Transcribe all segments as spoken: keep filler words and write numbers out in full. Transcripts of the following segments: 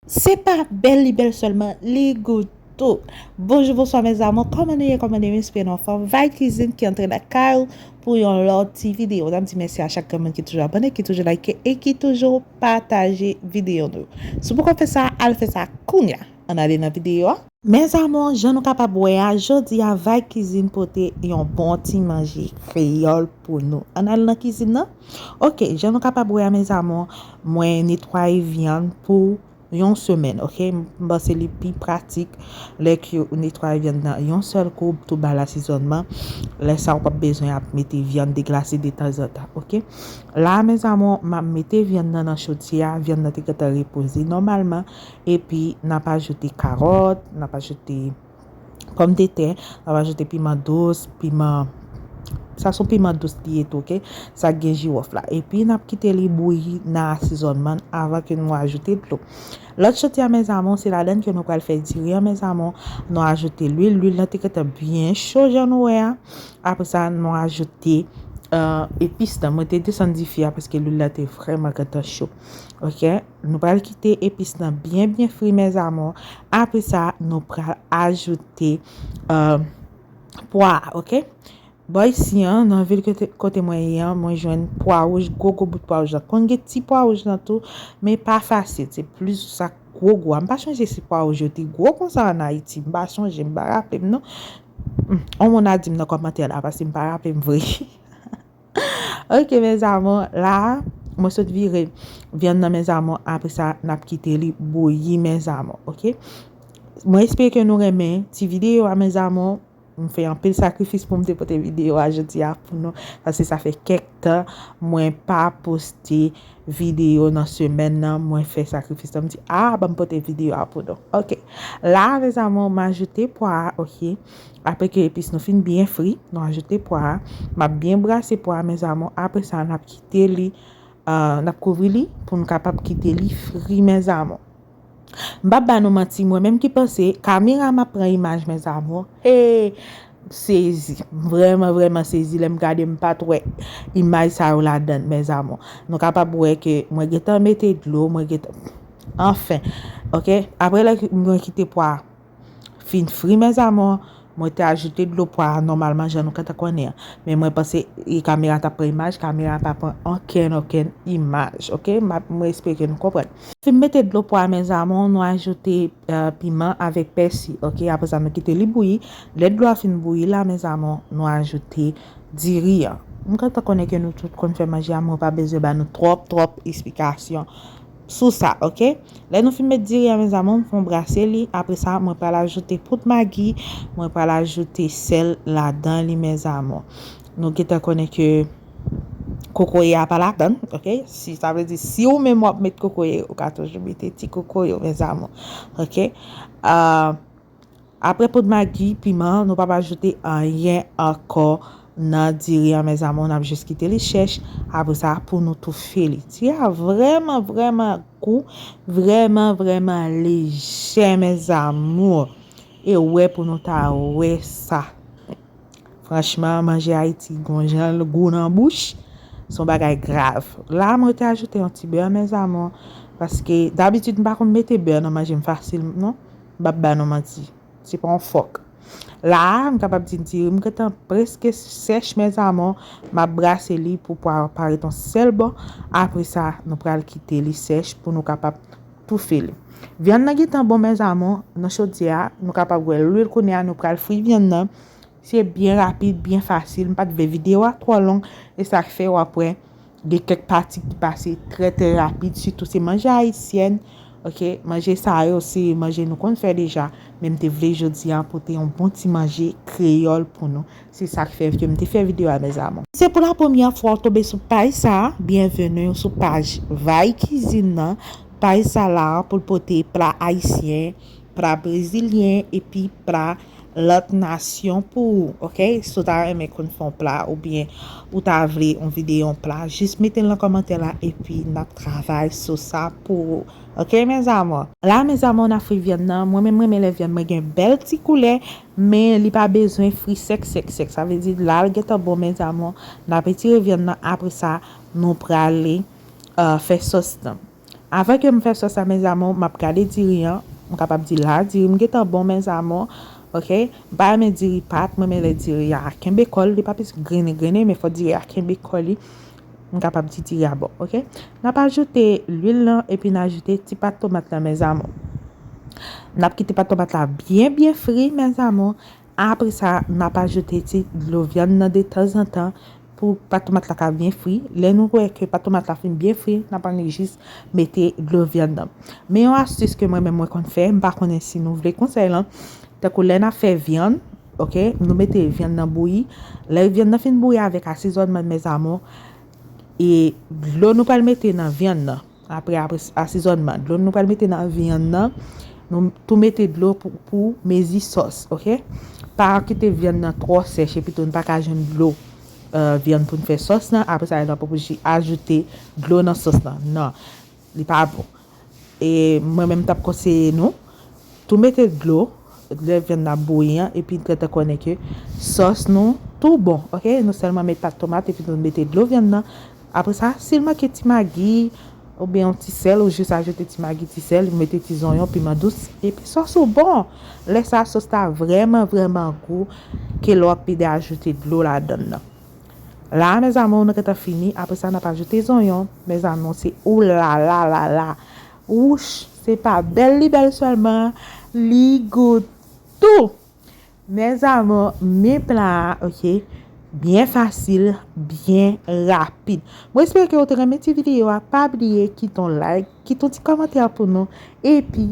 Se pa bèl li bèl sèlman, li gou tou. Bonjou, bonswa mes amours, kòman nou ye, kòman nou ye, m espere nou anfòm. Vay Cuisine ki antre nan kay ou pou yon lòt ti videyo. N ap di mèsi a chak grenn moun ki toujou abòne, ki toujou like e ki toujou pataje videyo nou. Si w poko fè sa, al fè sa kounya. Ann ale nan videyo a. Mes amours, jan nou kapab wè a, jodi a Vay Cuisine pote yon bon ti manje kreyòl pou nou. Ann al nan kizin nan. Ok, jan nou kapab wè a, mes amours, mwen netwaye vyann pou yon semèn, ok? M panse li pi pratik lè ke ou netwaye vyann nan yon sèl kou, tou ba l asezònman. Lè sa ou p ap bezwen ap mete vyann deglase detanzantan, ok? La, mes amours, m ap mete vyann nan nan chodyè a, vyann nan te gentan repoze nòmalman, epi n ap ajoute kawòt, n ap ajoute pòmdetè, n ap ajoute piman dous, piman, sa se yon piman dous li ye tou, ok? Sa gen jiwòf la. Epi n ap kite li bouyi nan asezònman avan ke nou ajoute dlo. Lòt choti a, mes amours, se ladan ke nou pral fè diri an, mes amours. Nou ajoute lwil, lwil lan te gentan byen cho jan nou wè a. Apre sa, nou ajoute, euh, epis lan. Mwen te desann dife a paske lwil la te vrèman gentan cho. Ok? Nou pral kite epis lan byen, byen fri, mes amours. Apre sa, nou pral ajoute, euh, pwa a, ok? Bò isi an, nan vil kote, kote mwen ye an, mwen jwenn pwa wouj, gwo, gwo bout pwa wouj lan. Konn gen ti pwa wouj lan tou, men pa fasil. Se plis sa gwo, gwo a. M pa chonje si pwa wouj yo te gwo konsa ann Ayiti. M pa chonje, m pa raple m non. Hmm, on moun a di m nan kòmantè la, paske m pa raple m vre. Ok, mes amours, la, mwen sot vire vyann nan, mes amours, apre sa, n ap kite li bouyi, mes amours, ok? Mwen espere ke nou renmen ti videyo a, mes amours. M fè anpil sakrifis pou m te pote videyo a jodi a pou nou, paske sa fè kèk tan mwen pa poste videyo nan semèn nan. Mwen fè sakrifis lan, m di, "Ah, ban m pote videyo a pou nou." Ok. La, mes amours, m ajoute pwa a, ok? Apre ke epis nou fin byen fri, nou ajoute pwa a. M ap byen brase pwa a, mes amours. Apre sa, n ap kite li, euh, n ap kouvri li pou n kapab kite li fri, mes amours. M p ap ba nou manti, mwen menm ki panse kamera m ap pran imaj, mes amours. Hey! M sezi. M vrèman, vrèman sezi. Lè m gade, m pa t wè imaj sa yo ladan, mes amours. Nou kapab wè ke mwen gentan mete dlo, mwen gentan, anfen. Ok? Apre lè mwen kite pwa a fin fri, mes amours, mwen te ajoute dlo pwa a nòmalman jan nou gentan konnen an. Men mwen panse e kamera t ap pran imaj, kamera pa pran okenn, okenn imaj, ok? M ap, mwen espere ke nou konprann. Fin mete dlo pwa a, mes amours, nou ajoute, euh, piman avèk pèsi, ok? Apre sa, nou kite li bouyi. Lè dlo a fin bouyi la, mes amours, nou ajoute diri an. M gentan konnen ke nou tout konn fè manje a, mwen pa bezwen ba nou twòp, twòp esplikasyon sou sa, ok? Lè nou fin met diri a, mes amours, m fè yon brase li. Apre sa, mwen pral ajoute poud magi, mwen pral ajoute sèl ladan li, mes amours. Nou gentan konnen ke kokoye a pa ladan, ok? Si, sa vle di, si ou menm w ap met kokoye, ou ka toujou mete ti kokoye w, mes amours, ok? Euh, Apre poud magi, piman, nou p ap ajoute anyen ankò nan diri an, mes amours, n ap jis kite li chèch. Apre sa, pou nou toufe li. Diri a vrèman, vrèman gou, vrèman, vrèman lejè, mes amours. E wè pou nou ta wè sa. Franchman, manje Ayiti gon jan l gou nan bouch, se yon bagay grav. La, mwen te ajoute yon ti bè, mes amours, paske dabitid m pa konn mete bè nan manje m fasil, non. M p ap ba nou manti. Se pa yon fòk. La a, m kapab di diri m gentan prèske sèch, mes amours. M ap brase li pou pwa a parèt yon sèl bò. Apre sa, nou pral kite li sèch pou nou kapab toufe li. Vyann nan gentan bon, mes amours, nan chodyè a. Nou kapab wè lwil kounye a, nou pral fri vyann nan. Se byen rapid, byen fasil. M pa t vle videyo a twò long. E sa k fè w ap wè gen kèk pati ki pase trè, trè rapid, sitou se manje ayisyèn, ok? Manje sa yo, se manje nou konn fè deja, men m te vle jodi a pote yon bon ti manje kreyòl pou nou. Se sa k fè ke m te fè videyo a, mes amours. Se pou la premyè fwa w tonbe sou paj sa a, byenveni sou paj Vay Kizin nan. Paj sa la pou l pote pla ayisyen, pla brezilyen, epi pla lòt nasyon pou ou, ok? Si w ta renmen konn fè yon pla oubyen ou ta vle yon videyo yon pla, jis mete l nan kòmantè la epi n ap travay sou sa pou ou. Ok, mes amours? La, mes amours, n ap fri vyann nan. Mwen menm, m renmen lè vyann mwen gen bèl ti koulè, men li pa bezwen fri sèk, sèk, sèk. Sa vle di, la l gentan bon, mes amours, n ap retire vyann nan. Apre sa, nou prale, euh, fè sòs lan. Avan ke m fè sòs la, mes amours, m ap gade diri an. M kapab di la, diri m gentan bon, mes amours. Ok? M pa renmen diri pat, mwen renmen lè diri a kenbe kò l, li pa plis grennen grennen, men fò diri a kenbe kò li. M kapab di diri a bon, ok? N ap ajoute lwil lan, epi n ajoute ti pat tomat lan, mes amours. N ap kite pat tomat la byen, byen fri, mes amours. Apre sa, n ap ajoute ti dlo vyann nan detanzantan pou pat tomat la ka byen fri. Lè nou wè ke pat tomat la fin byen fri, n ap annik jis mete dlo vyann nan. Men yon astis ke mwen menm mwen konn fè, m pa konnen si nou vle konsèy lan, tankou lè n ap fè vyann, ok, nou mete vyann nan bouyi. Lè vyann nan fin bouyi avèk asezònman, mes amours, e dlo nou pral mete nan vyann nan. Apre, apre asezònman, dlo nou pral mete nan vyann nan. Nou tou mete dlo pou, pou mezi sòs, ok? Pa kite vyann nan twò sèch epi tou nou pa ka jwenn dlo, euh, vyann pou n fè sòs lan. Apre sa, nou ap oblije ajoute dlo nan sòs lan. Non, li pa bon. E mwen menm, m t ap konseye nou tou mete dlo, lè vyann nan ap bouyi an, epi n gentan konnen ke sòs nou tou bon, ok? Nou sèlman met pat tomat epi nou mete dlo vyann nan. Apre sa, si l manke ti magi, oubyen yon ti sèl, ou jis ajoute ti magi, ti sèl, ou mete ti zonyon, piman dous, epi sòs ou bon. Lè sa, sòs la vrèman, vrèman gou, ke lè w ap pede ajoute dlo ladann nan. La, mes amours, nou gentan fini. Apre sa, n ap ajoute zonyon. Mes amours, se ou la la la la. Wouch, se pa bèl li bèl sèlman, li gou tou. Mes amours, men pla a, ok? Byen fasil, byen rapid. Mwen espere ke w te renmen ti videyo a. Pa bliye kite yon like, kite yon ti kòmantè pou nou. Epi,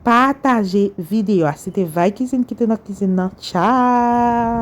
pataje videyo a. Se te Vay Kizin ki te nan kizin nan. Tchao!